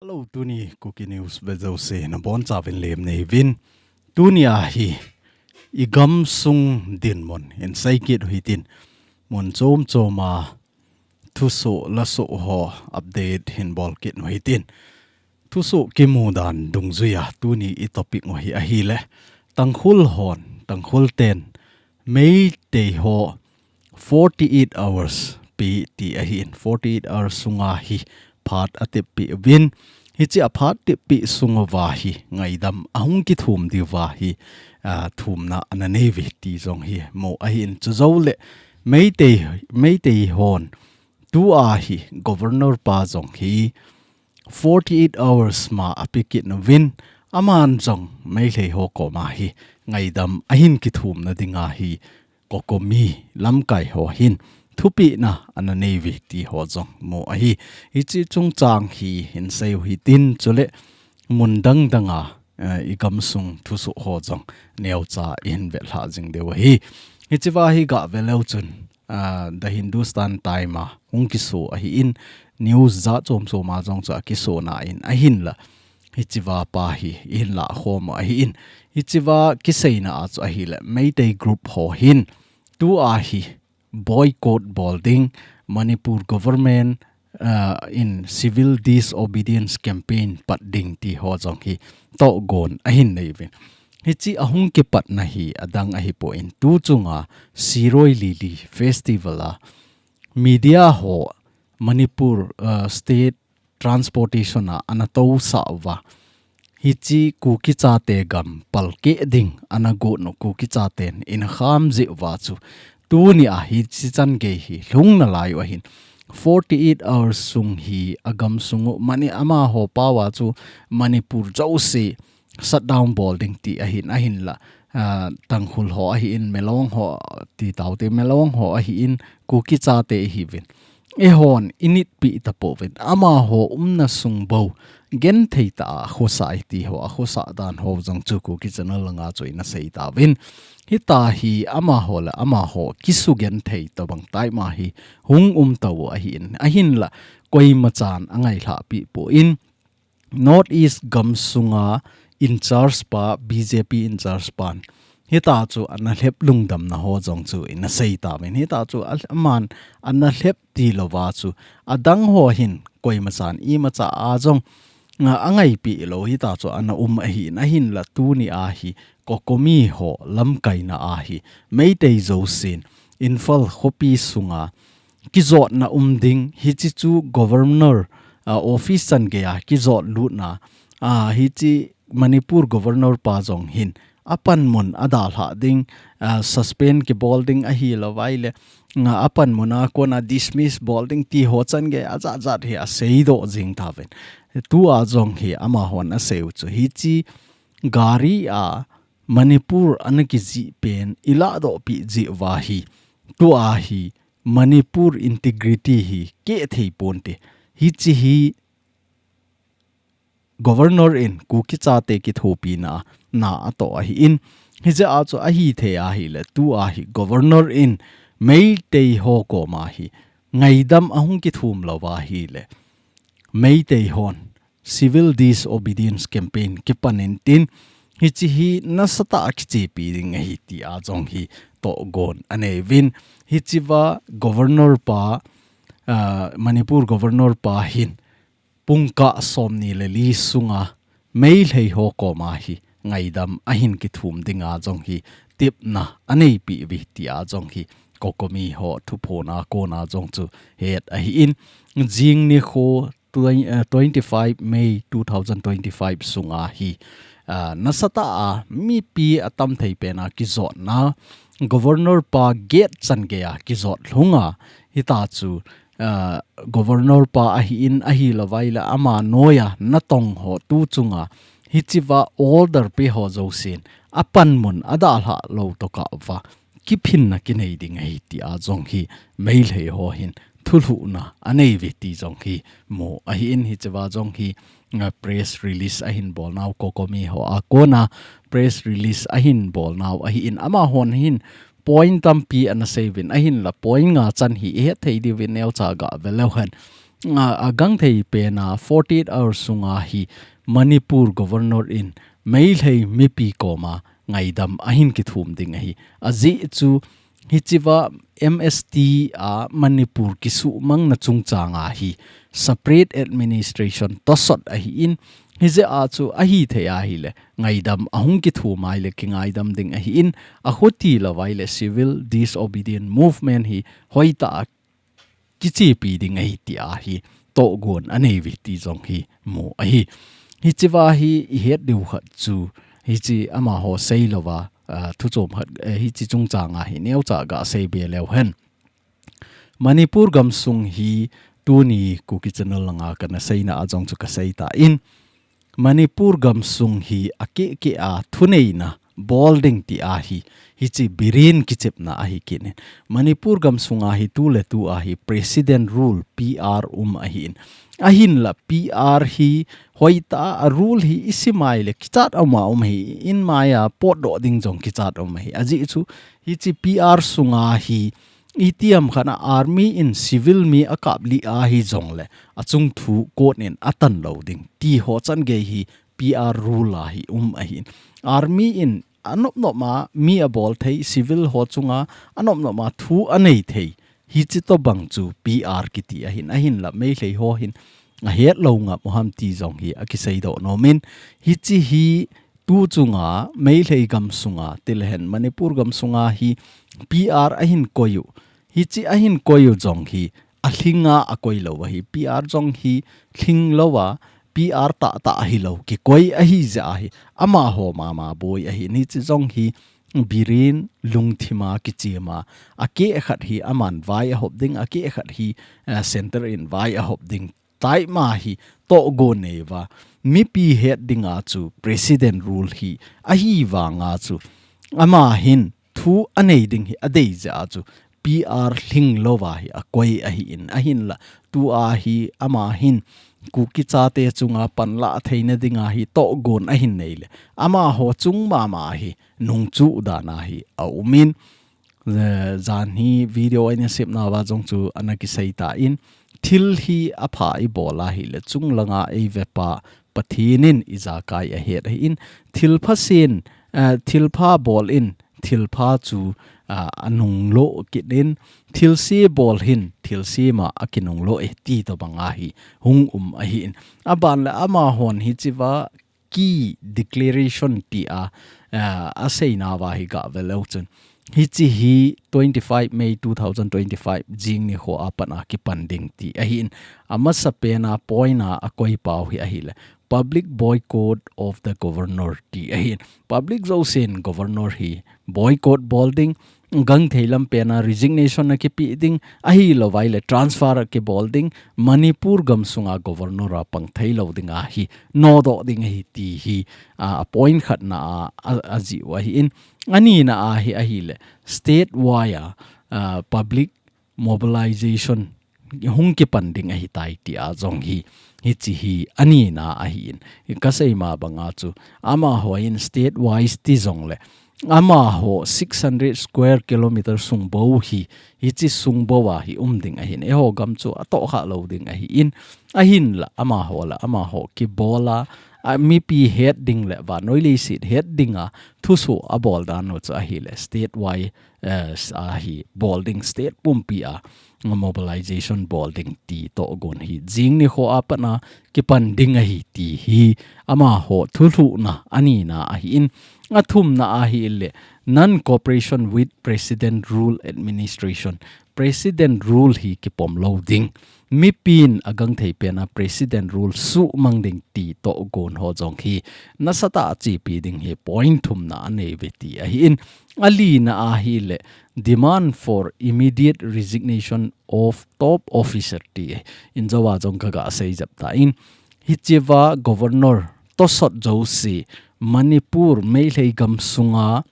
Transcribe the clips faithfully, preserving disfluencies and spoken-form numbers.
Hello, tuni Kuki News vejouse nabonchauvin lemna neiyuvin. Tuni ahi, igam sung dinmun hin seikit uhitin, mun chom choma thusoh lasoh ho update hin bolkit uhitin. Thusoh kimudan dungjuiya tuni itopic u hi ahile, Tangkhul hon, Tangkhul ten Meitei ho forty eight hours pe ti ahin, forty eight hours sunga hi phat atep pehuvin, hiche a phat tep peh sunguva hi ngaidam ahung kithum diuva hi, a, thumna ana neiuve ti jong hi mu ahin. Chujouleh Meitei, Meitei hon tua hi Governor pa jong hi forty eight hours ma apekit uvin, aman jong Meitei ho koma hi ngaidam ahin kithumna dinga hi COCOMI lamkai ho hin thupehna ana neiuve ti ho jong mu ahi. Hiche chungchang hi hin seiu hitin, chuleh mun dang danga, eh, igam sung thusoh ho jong neocha ihin vetlhah jing diu ahi. Hichea hi gave leu chun, ah, The Hindustan Times a hung kiso ahin, news jat chom choma jong chu akisona in ahinla, hichea pa hi ihin lahkhom u ahin. Hichea kiseina a chu ahile, Meitei group ho hin tua hi boycott bol ding, Manipur government, ah, in civil disobedience campaign pat ding ti ho jong hi tohgon ahin neiuvin. Hiche ahung kipatna hi adang ahipon, tu chunga Shirui Lily Festival a media ho Manipur, ah, state transportation a ana tousah uva, hiche Kuki chate gam palkeh ding ana gon u Kuki chaten ina kham jeh uva chu, tuni a hiche changei hi lhung nalai u ahin, forty eight hours sung hi agam sung u mani amaho pao a chu Manipur jouse shutdown bol ding ti ahin, ahinla, ah, Tangkhul ho ahin, Milong ho ti taute, Milong ho ahin, Kuki chate ihiuvin, eihon initpi tapouvin, amaho umna sung bou genthei tah a khosa e ti ho, akhosa dan ho jong chu Kuki Channel langa chu ina sei tauvin. Hitia hi amaho le amaho kisugenthei tobang tah ma hi hung um tauva ahin, ahinla koimachan angailhah peh pon, North East gam sunga in charge pa, B J P in charge pan hitia chu ana lhep lungdamna ho jong chu ina sei tauvin, hitia chu a, aman ana lhep tilouva chu adang ho hin koimachan imacha a jong, ah, angaipeh lou hitia chu ana um ahin, ahinla tuni a hi COCOMI ho lamkaina a hi Meitei jousen Imphal khopi sunga kijotna um ding, hiche chu Governor, ah, office changei a kijot lutna, ah, hiche Manipur Governor pa jong hin apanmun adalhah ding, ah, suspend kibol ding ahilouvaile, ah, apanmun a kona dismiss bol ding ti ho changei a jat jat hi aseidoh jing tauvin. Tua jong hi amahon aseiu chu hiche gari a Manipur ana kijih pen ilahdoh peh jeh uva hi, tua hi Manipur integrity hi keh thei ponte. Hiche hi Governor in Kuki chate kithopina na atoh ahin, hijeh a chu ahithei ahile, tua hi Governor in Meitei ho koma hi ngaidam ahung kithum louva ahile, Meitei hon civil disobedience campaign kipan intin, hiche hi nasatah a kichepi ding ahi tia jong hi tohgon aneiuvin. Hichea Governor pa, ah, Manipur Governor pa hin pungkah somni le li sunga Meitei ho koma hi ngaidam ahin kithum dinga jong hi tepna aneipeh uve tia jong hi COCOMI ho thuphona kona jong chu het ahin, jing nikho twen-, eh, twenty-five May two thousand twenty-five sunga hi, ah, nasatah a mipi atam thei pena kijotna, Governor pa gate changei a kijot lhunga, hitia chu, ah, Governor pa ahin, ahilouvaile ama noiya natong ho tu chunga hichea order pe ho jousen apanmun adalhah lou tokah uva kiphinna kinei ding ahi tia jong hi Meitei ho hin thulhuhna aneiuve ti jong hi mu ahin, hichea jong hi, ah, press release ahin bolnau COCOMI ho a kona press release ahin bolnau ahin, amahon hin point tampi ana seiuvin, ahinla point nga chan hi ihet thei diuvin neocha gave leu hen. a, a gangthei pena forty-eight hours sunga hi Manipur Governor in Meitei mipi koma ngaidam ahin kithum ding ahi. Ajeh chu hichea M S T a Manipur kisuhmangna chungchanga hi separate administration tosot ahin, hijeh a chu ahithei ahile ngaidam ahung kithum ahile kingaidam ding ahin, achuti lou ahile civil disobedient movement hi hoitah a kichepi ding ahi ti ahi, tohgon anei uve ti jong hi mu ahi. Hichea hi ihet diu khat chu, hiche amaho seilouva, ah, thuchom khat, eh, hiche chungchanga hi neocha gasei be leu hen. Manipur gamsung hi tuni Kuki Channel langa kana seina a jong chu kasei tan, Manipur gamsung hi akeh keh a thuneina bol ding ti ahi, hiche Biren kichepna ahi kit in. Manipur gamsunga hi tuletu a hi President Rule, P R, um ahin. Ahinla P R hi hoitah a rule hi isim ahile kichat um a um ahin, maiya potdoh ding jong kichat um ahi. Ajeh chu hiche P R sunga hi itiham khat a army in civil mi akaplih ahi jongle achung thu court in atan lou ding ti ho changei hi P R rule a hi um ahin. Army in anop nop a mi abol thei, civil ho chunga anop nop a thu anei thei, hiche tobang chu P R kiti ahin, ahinla Meitei ho hin ahet lou ngap u ham ti jong hi akiseidoh nom in, hiche hi tu chunga Meitei gamsunga tilehen Manipur gamsunga hi P R ahin koi u, hiche ahin koi u jong hi alhinga akoi lou ahi, P R jong hi lhing louva, P R tahtah ahilou kikoi ahijeh a hi amaho mama boi ahin, hiche jong hi Biren lungthima kichema, akeh khat hi aman vai ahop ding, akeh khat hi, eh, center in vai ahop ding, taima hi tohgon neiuva, mipi het dinga chu President Rule hi ahivanga chu ama hin thu anei ding hi adei jeh a chu P R lhing louva hi akoi ahin, ahinla tua hi ama hin Kuki chate chunga panlah theina dinga hi tohgon ahin neile amaho chung mama hi nungchu dan a hi aum in, eh, jan hi video a ina sepnauva jong chu ana kisei tan, thil hi apha ibol ahile chunglanga eivepa Pathen in ijakai ahet ahin, thilpha sen, eh, thilpha bol in, thilpha chu, ah, anunglo kit in, thilse bol hin, thilse ma akinunglo e ti tobang a hi hung um ahin. Aban le amahon hichea key declaration ti a, ah, aseinauva hi gavel leu chun, hiche hi twenty-five May two thousand twenty-five jing nikho a pat a kipan ding ti ahin. Amasapen a point a akoipau hi ahile, public boycott of the governor ti ahin. Public jousen governor hi boycott bol ding, gangthei lampen a resignation akipeh ding, ahilou vaile transfer akibol ding, Manipur gamsunga governor a pang theilou ding a hi nodoh ding ahi ti hi, a, a point khatna a, a, ajih u ahin. Anina a hi ahile, state wide a, a, public mobilization hung kipan ding ahitai ti a jong hi, hiche hi anina ahin. Kasei ma banga chu, amaho in state wise ti jongle, amaho six hundred square kilometer sung bou hi, hiche sung bou a hi um ding ahin. Eiho gam chu atohkha lou ding ahin. Ahinla amaho le amaho kibol a, a mipi het ding le vannoi leiset het dinga thusoh abol dan u chu ahile state wide, eh, s-, a hi bol ding, state pumpi a mobilization bol ding ti tohgon hi jing nikho a pat a kipan ding ahi ti hi amaho thulhuhna anina ahin. Athumna ahile, non-cooperation with President Rule Administration, President Rule hi kipom lou ding, mipin agangthei pen a President Rule suhmang ding ti tohgon ho jong hi nasatah a chepi ding hi point thumna anei uve ti ahin. Alina ahile, demand for immediate resignation of top officer ti in jou a jong kaga sei jep tan. Hichea governor tosot jouse, Manipur Meitei gamsunga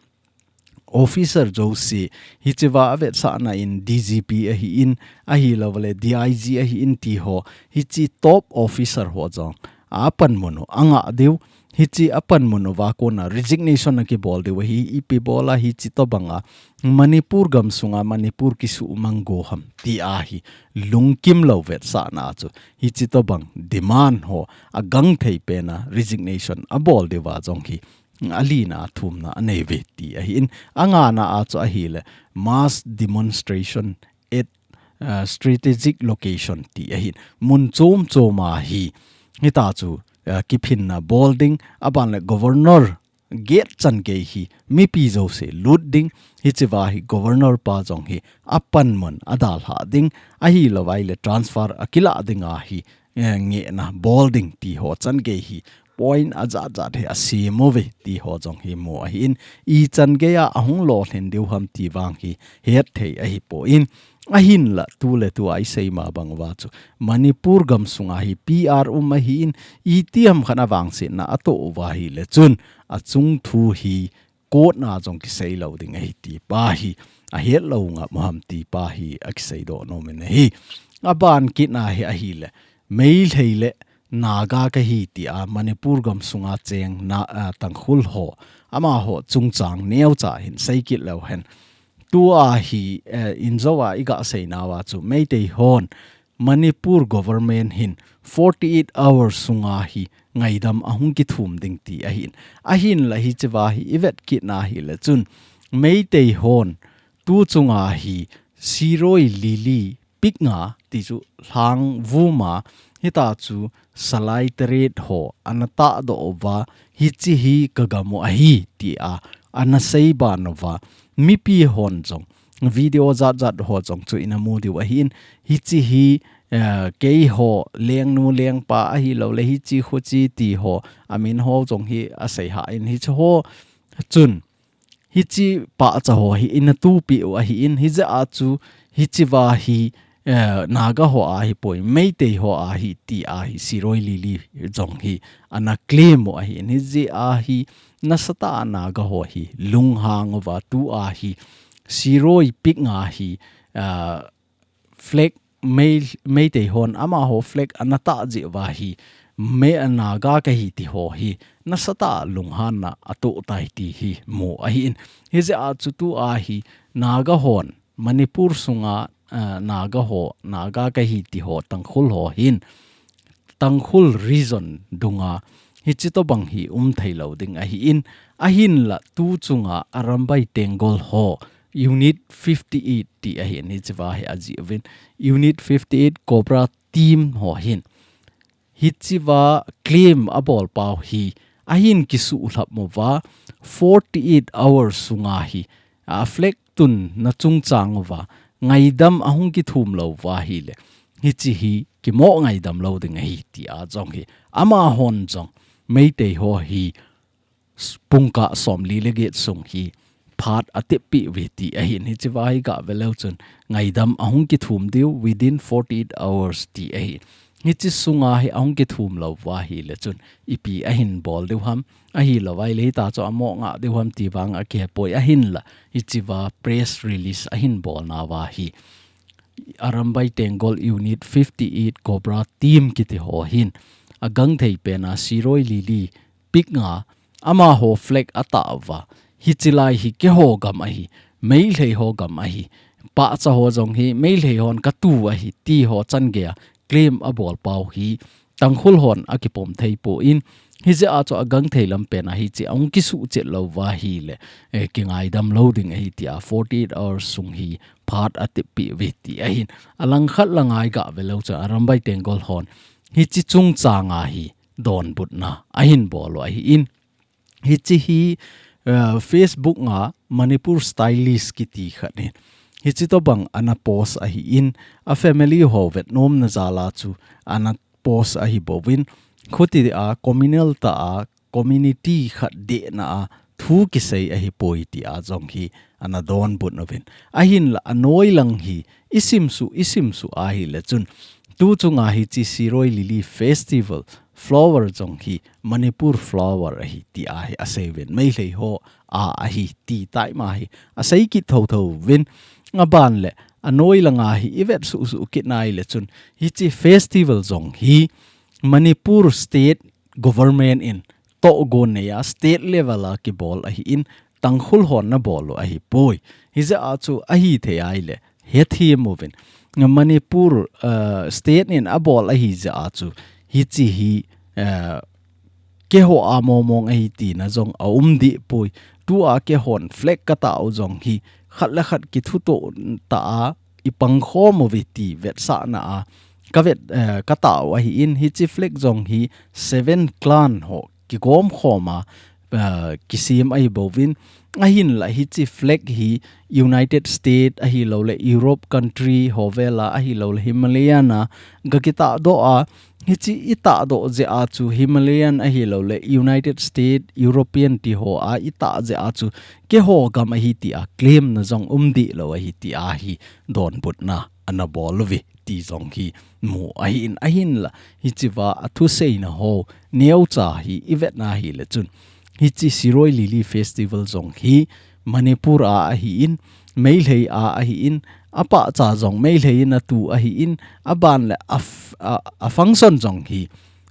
officer jouse, hichea avetsahna in D G P ahin, ahilou vaile D I G ahin ti ho, hiche top officer ho jong a panmun u a ngah diu, hiche a panmun uva kona resignation a kibol diu ahi, ipi bola hiche tobanga Manipur gamsunga Manipur kisuhmang go ham ti ahi lungkim lou vetsahna chu hiche tobang demand ho a gangthei pena resignation a bol diuva jong hi a lina a thumna a nei uve ti ahin, a ngana a chu ahile mass demonstration at, uh, strategic location ti ahin, mun chom choma hi hita chu, uh, kiphinna bol ding, aban le governor gate chan gei hi mipi jouse lut ding, hichea hi governor pa jong hi a panmun a dalha ding, ahilou vai le transfer a kila ding ahi, eh, ngehna bol ding ti ho chan gei hi point a jat jat hi a sem uve ti ho jong hi mu ahin, i chan gei a ahung lolhin diu ham ti vang hi het thei ahi poi. Ahinla tu le tu a i sei ma bang uva chu Manipur gamsunga hi P R um ahin, itiham khat a vangsetna a toh uva ahile chun a chung thu hi court na jong kisei lou ding ahi ti pa hi a het lou ngam u ham ti pa hi a kisei doh nom in ahi. Aban kit na hi ahile Meitei le Naga kahi tia Manipur gamsunga cheng na, ah, Tangkhul ho, amaho chungchang neocha hin sei kit leu hen. Tua hi, eh, injo a i ga sei nauva chu Meitei hon Manipur government hin forty-eight hours sunga hi ngaidam ahung kithum ding ti ahin. Ahinla hichea hi i vet kit na hile chun Meitei hon tu chunga hi Shirui Lily Pik nga ti chu lhang vuma hita chu Salai Teret ho ana tahdoh uva, hiche hi ka gam u ahi tia ana sei ban uva. Mipi hon jong video jat jat ho jong chu i na mu diu ahin, hiche hi, eh, keiho lengnu lengpa ahilou le hiche khuche ti ho a min ho jong hi a sei hah in, hiche ho chun hiche pahcha ho hi i na tupi u ahin, hijeh a chu hichea hi, eh, Naga ho a hi poi, Meitei ho a hi ti a hi Shirui Lily jong hi ana claim u ahin, hijeh a hi nasatah a Naga ho hi lunghang uva, tua hi Shirui Pik nga hi, ah, flag Mei-, Meitei hon amaho flag ana tah jeh uva hi Mei-, Naga kahi ti ho hi nasatah a lunghanna a toh tai ti hi mu ahin. Hijeh a chu tua hi Naga hon Manipur sunga, ah, Naga ho, Naga kahi ti ho, Tangkhul ho hin Tangkhul region dunga hiche tobang hi um thei lou ding ahin, ahinla tu chunga Arambai Tenggol ho Unit fifty-eight ti ahin, hichea hi a jih uvin, Unit fifty-eight Cobra team ho hin hichea claim a bol pau hi ahin kisuhlhap uva, forty-eight hours sunga hi a flag tun na chungchang uva ngaidam ahung kithum lou uva ahile, hiche hi kimo ngaidam lou ding ahi tia jong hi amahon jong Meitei ho hi s-, pungkah somli le get sung hi phat a teppi uve ti ahin, hichea hi ga ve leu chun ngaidam ahung kithum diu within forty-eight hours ti ahin. Hiche sunga hi ahung kithum lou uva ahile chun ipi ahin bol diu ham, ahilou vai le hita chu amo ngah diu ham ti vang a kihepoi, ahinla hichea press release ahin bol nauva hi Arambai Tenggol Unit fifty-eight Cobra team kiti ho hin a gangthei pena Shirui Lily Pik nga amaho flag a tah uva, hiche lai hi keiho gam ahi, Meitei ho gam ahi, pahcha ho jong hi Meitei hon ka tu ahi ti ho chan gei a claim a bol pau hi Tangkhul hon a kipom thei poi, hijeh a chu a gangthei lam pena hiche ahung kisuhchet lou uva ahile, eh, kingaidam lou ding ahi tia forty-eight hours sung hi phat a teppi uve ti ahin. Alangkhat langa i ga ve leu chun Arambai Tenggol hon hiche chungchanga hi donbutna ahin bol u ahin. Hiche hi, eh, Facebook nga Manipur Stylist kiti khat hin hiche tobang ana post ahin, a family ho vetnomna jal a chu ana post ahi bouvin, khuti a communal tah a community khat dehna a thu kisei ahi poi tia jong hi ana donbut uvin. Ahinla anoi lang hi i simsuh, i simsuh ahile chun tu chunga hiche Shirui Lily Festival flower jong hi Manipur flower ahi tia hi a sei uvin, Meitei ho a ahi ti taima hi a sei kit thotho uvin. Aban le anoi langa hi i vet suhsuh kit na ahile chun hiche festival jong hi Manipur state government in tohgon nei a state level a kibol ahi in, Tangkhul hon ana bol u ahi poi. Hijeh a chu ahi thei ahile, hethem uvin. Manipur, uh, state in abol ahi jeh a chu, hiche hi, uh, keiho a mong mong ahi tina jong aum deh poi. Tua keihon flag katah u jong hi, khat le khat kithutoh tah a, ipang khom uve ti vetsahna a, kavet, eh, katah u ahi in, hiche flag jong hi seven clan ho kigom khom a, eh, kisem ahi bouvin, ahinla hiche flag hi United States ahilouleh Europe country ho vel a ahilouleh Himalayan a gakitahdoh a, hiche itahdoh jeh a chu Himalayan ahilouleh United States, European ti ho a itah jeh a chu keiho gam ahi tia claim na jong um deh lou ahi tia hi donbutna ana bol uve ti jong hi mu ahi in, ahinla hichea thuseina ho neocha hi ivetna ahile chun, hiche Shirui Lily Festival jong hi Manipur a ahi in, Meitei a ahi in, apahcha jong Meitei in atu ahi in, aban le a f-, a, a function jong hi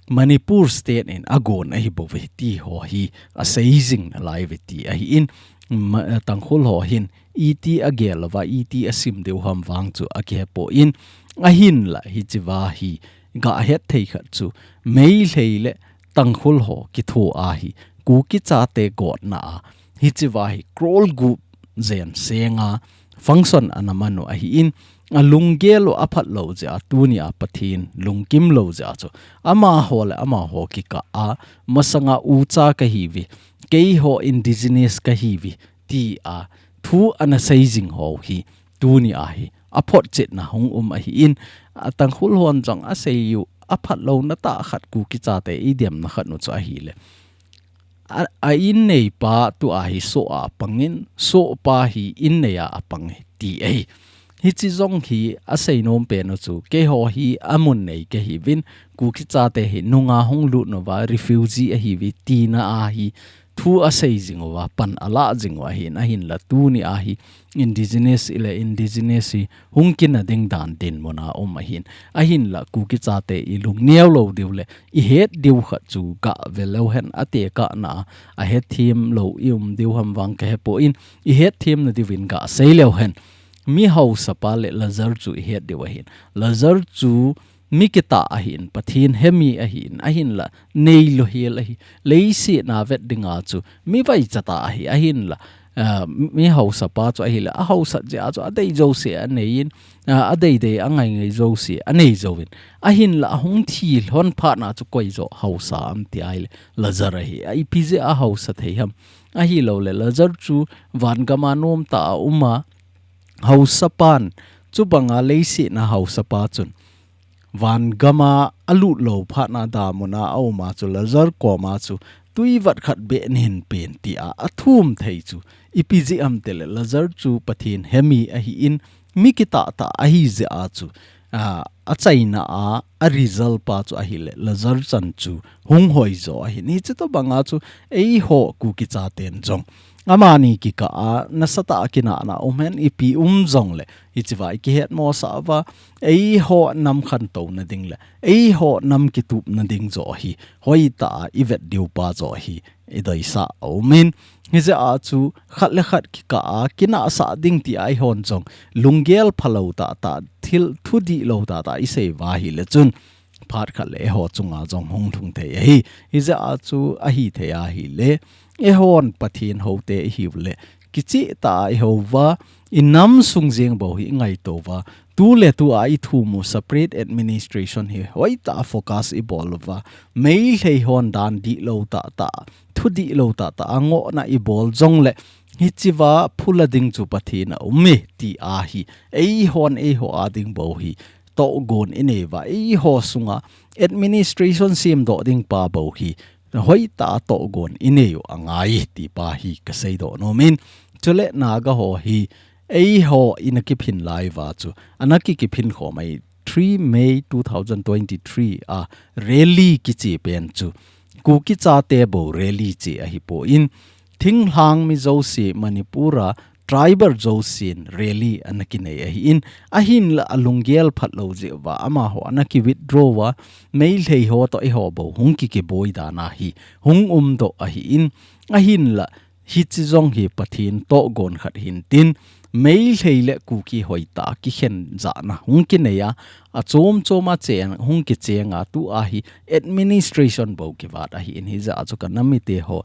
Manipur state in agon ahi bouve ti ho hi asei jing nalai uve ti ahi in, ma-, Tangkhul ho hin iti agel uva, iti asim diu ham vang chu akihe poi in, ahinla hichea hi gahet thei khat chu Meitei le Tangkhul ho kitho a hi Kuki chate gotna a hichea hi crore gup jen seng a function ana man u ahi in, alunggel u aphat lou jeh a tunia Pathen lungkim lou jeh a chu amaho le amaho kikah a masanga ucha kahiuve, keiho indigenous kahiuve tia thu ana sei jing ho hi tunia hi aphotchetna hung um ahi in, a Tangkhul hon jong asei u aphat louna tah khat Kuki chate idemna khat u chu ahile, a, a in neipa tua hi soh a apang in, sohpa hi in nei a apang e ti ahi. Hiche jong hi asei nom pen u chu, keiho hi amun nei kahiuvin, Kuki chate hi nunga hung lut uva refugee ahiuve tina a hi thu asei jing uva, pan ala jing u ahi in, ahinla tunia hi indigenous ile indigenous hi hung kina ding dan dinmun a um ahi in, ahinla Kuki chate ilungneo lou diu le ihet diu khat chu gah ve leu hen, atekahna a ahethem lou ium diu ham vang kahe poi in, ihethem na diuvin gasei leu hen. Mi haosapa le Lazar chu ihet diu ahi in. Lazar chu mi kitah ahi in, Pathen hemi ahi in, ahinla neilou hel ahi. Leiset a vet dinga chu mi vaicha tah ahi, ahinla, ah, mi haosapa chu ahile, ahaosat jeh a chu adei jouse anei in, ah, adei dei angai ngai jouse anei jouvin. Ahinla ahung thi lhon phat na chu koi joh haosa ham ti ahile, Lazar ahi. A ipi jeh a haosa thei ham? Ahilouleh Lazar chu van gam a nomtah a um a, haosapan, chubanga leiset a haosapa chun van gam a alut lou phat na damun a aum a chu Lazar koma chu tui vat khat beh nahin pen tia athum thei chu ipi jeh ham tile Lazar chu Pathen hemi ahi in, mi kitah tah ahi jeh a chu, a, achaina a, a result pa chu ahile Lazar chan chu hung hoi jo ahi in. Hiche tobanga chu eiho Kuki chaten jong amani kikah a nasatah a kinahna um hen, ipi um jongle hichea ikihet mosah uva, eiho nam khantouna ding le eiho nam kitupna ding joh hi hoitah a ivet diu pa joh hi ideisah aum in, hijeh a chu khat le khat kikah a kinahsah ding tia eihon jong lunggel phalou tahtah, thil thudih lou tahtah isei uva ahile chun phat khat le eiho chunga jong hung lhung thei ahi. Hijeh a chu ahi thei ahile, eihon Pathen houte ihiu le, kicheh tah a ihou uva, inam sung jeng bou hi ingaito uva, tuletua ithum u separate administration hi hoitah a focus ibol uva, Meitei hon dan dihlou tahtah, thudih lou tahtah a ngohna ibol jongle, hichea phula ding chu Pathen a um e tia hi eihon eiho a ding bou hi tohgon inei uva, eiho sunga administration semdoh ding pa bou hi hoitah a tohgon inei u angai ti pa hi kaseidoh nom in, chule Naga ho hi eiho ina kiphin lai uva chu ana ki, kiphin khom ahi, three May two thousand twenty-three a rally kiche pen chu Kuki chate bou rally che ahi poi in, thinglhang mi jouse Manipur a tribal jousen rally ana kinei ahin, ahinla alunggel phatlou jeh uva amaho ana ki withdraw uva, Meitei ho toh eiho bou hung ki kiboi dan ahi, hung umdoh ahin, ahinla hiche jong hi Pathen tohgon khat hintin, Meitei le Kuki hoitah a kikhen jahna hung kinei a, achom chom a cheng hung kicheng a, tua hi administration bou kivat ahin, hijeh a chu ka nam mite ho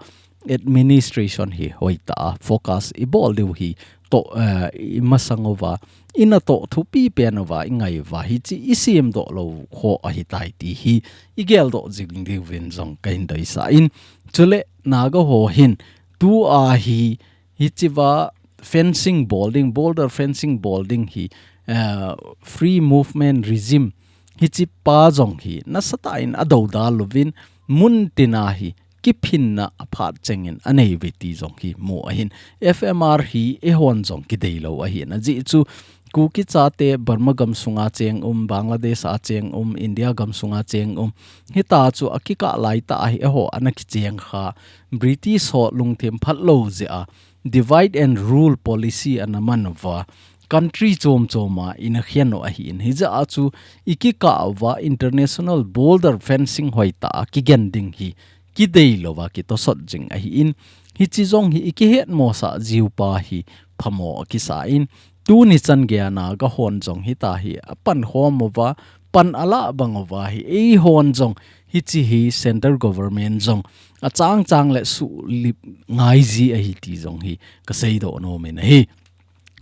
administration hi hoitah a focus ibol diu hi toh, eh, imasang uva, ina toh thupi pen uva, ingai uva, hiche isemdoh lou ho ahitai ti hi igeldoh jing diuvin jong kahin deisah in. Chule Naga ho hin tua hi, hichea fencing bol ding, border fencing bol ding hi, eh, free movement regime hichepa jong hi nasatah in adoudal uvin, mun tina hi kiphinna aphat chengin anei uve ti jong hi mu ahin. F M R hi eihon jong kideilou ahin, ajeh chu Kuki chate Burma gamsunga cheng um, Bangladesh a cheng um, India gamsunga cheng um, hitia chu akikah laitah a hi eiho ana kicheng kha, British ho lungthim phatlou jeh a divide and rule policy ana man uva, country chom chom a ina khen u ahin, hijeh a chu ikikah uva international border fencing hoitah a kigen ding hi kideilou va kitosot jing ahin, hiche jong hi ikihetmosah jiu pa hi phamo akisa in, tuni chan geiya Naga hon jong hitia hi apankhom uva, pan alah bang uva hi, eihon jong hiche hi central government jong achang chang le sulip ngai ji ahi ti jong hi kaseidoh nom in ahi.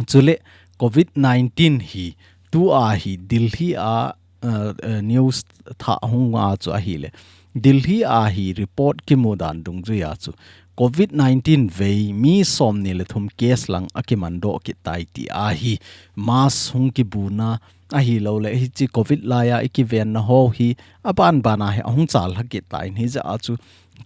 Chule covid nineteen hi tua hi Delhi a, uh, uh, news thah hung a chu ahile, Delhi a hi report kimu dan dungjuia chu covid nineteen vei mi somni le thum case lang akimandoh kit tai ti ahi. Mask hung kibuna ahilouleh hiche covid laiya ikivenna ho hi aban ban a hi ahung chalha kit tan, hijeh a chu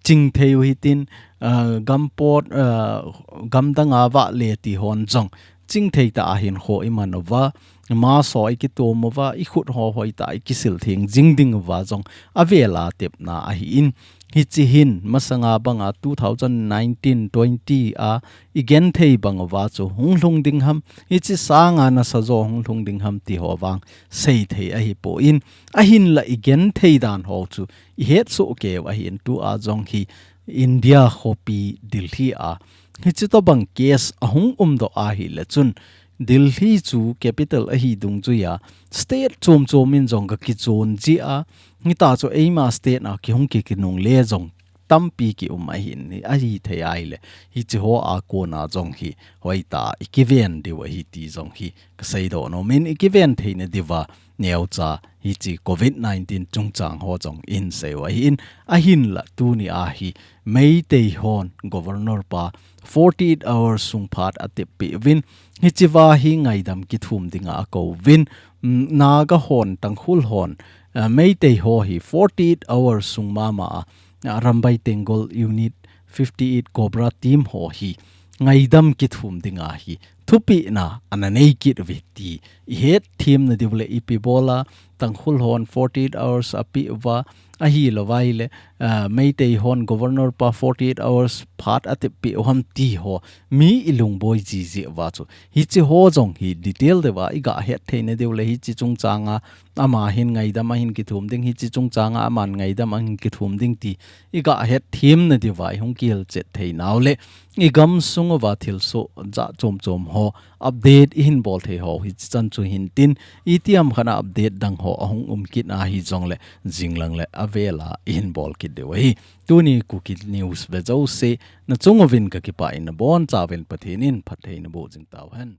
chingthei u hitin, uh, gampot, uh, gamdang a vahle ti hon jong chingthei tah a hinkho iman uva, mask ho ikitom uva, ikhut ho hoitah a ikisil theng jing ding uva jong avel a tepna ahin, hiche hin masanga banga two thousand nineteen twenty a igenthei bang uva chu hung lhung ding ham, hiche sanga nasajo hung lhung ding ham ti ho vang seithei ahipon, ahinla igenthei dan ho chu ihetsoh keiyu ahin, tua jong hi India khopi Delhi a hiche tobang case ahung umdoh ahile chun, Delhi chu capital ahi dungjuia state chom chom in jong kakichon jia, hitia chu eima state a kihung kikinungle jong tampi kium ahin, ahithei ahile hiche ho a kona jong hi hoitah a ikiven diu ahi ti jong hi kaseidoh nom in, ikiven theina diuva neocha hiche covid nineteen chungchang ho jong ihin seiu ahin, ahinla tunia hi Meitei hon Governor pa forty-eight hours sung phat atep peh uvin, hichea hi ngaidam kithum dinga akouvin, mm, Naga hon, Tangkhul hon, ah, Meitei ho hi forty-eight hours sung mama a, ah, Arambai Tenggol Unit fifty-eight Cobra team ho hi ngaidam kithum dinga hi thupehna ana nei kit uve ti ihet themna diu le, ipi bola Tangkhul hon forty-eight hours apeh uva, ahilouva ahile, ah, Meitei hon Governor pa forty-eight hours phat atep peh u ham ti ho mi ilungboi jiji uva chu, hiche ho jong hi detail deuva iga het theina diu le, hiche chungchanga ama hin ngaidam ahin kithum ding, hiche chungchanga aman ngaidam ahin kithum ding ti iga het themna diuva ihung kihilchet theinau le, igamsung uva thilsoh jat chom chom ho update ihin bol thei ho hiche chan chu hintin, itiham khat a update dang ho ahung um kit ahi jongle, jinglang le avel a ihin bol kit diu ahi. Tuni Kuki News ve jouse nachung uvin kakipah in, nabonchauvin Pathen in phatthei naboh jing tauhen.